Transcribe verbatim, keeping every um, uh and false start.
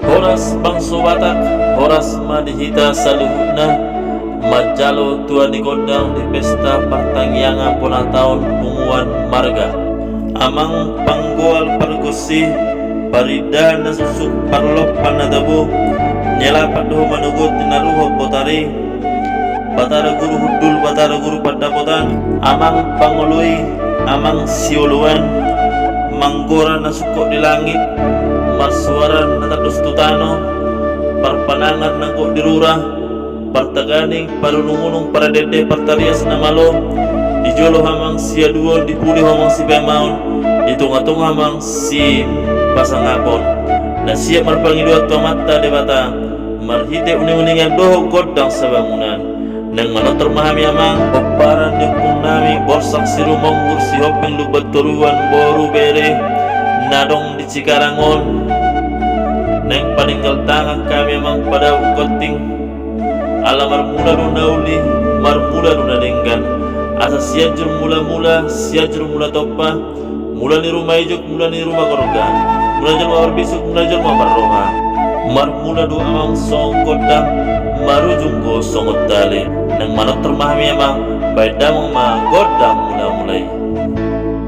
Horas bangso Batak, horas ma di hita saluhutna, manjalo tua ni gondang di pesta partangiangan bona taon punguan marga. Amang panggoal pargonsi, parindahan na suksuk, parlompan na tabo, nialapan do ho manogot na ruhon botari, Batara Guru Hundul, Batara Guru Pandapotan, amang pangoloi, amang sioloan, manggora na sungkot di langit, marsuara na tandus tu tano, parpanangan na gok di rura, partaganing, parunung-unung, paradende, partarias na malo, di jolo ho amang siaduon, di pudi ho amang sipaamaon, di tonga-tonga ho amang sipasangapon. Na siap marpangidoan tu Amanta Debata, marhite uning-uningan dohot gondang sabangunan. Naeng manortor ma hami amang, pomparan ni ompungnami Borsak Sirumonggur, Sihombing Lumbantoruan, boru bere na adong di Cikarang on. Naeng paninggal tangan hami amang padabu gonting. Ala marmula do na uli, marmula do na denggan. Asa Sianjur Mula-mula, Sianjur Mula Tompa, mula ni ruma ijuk, mula ni ruma gorga, mula jolma marbisuk, mula jolma marroha. Marmula do amang songon gondang, marujung do songon tale. Naeng manortor ma hami amang, bahen damang ma gondang mula-mula i.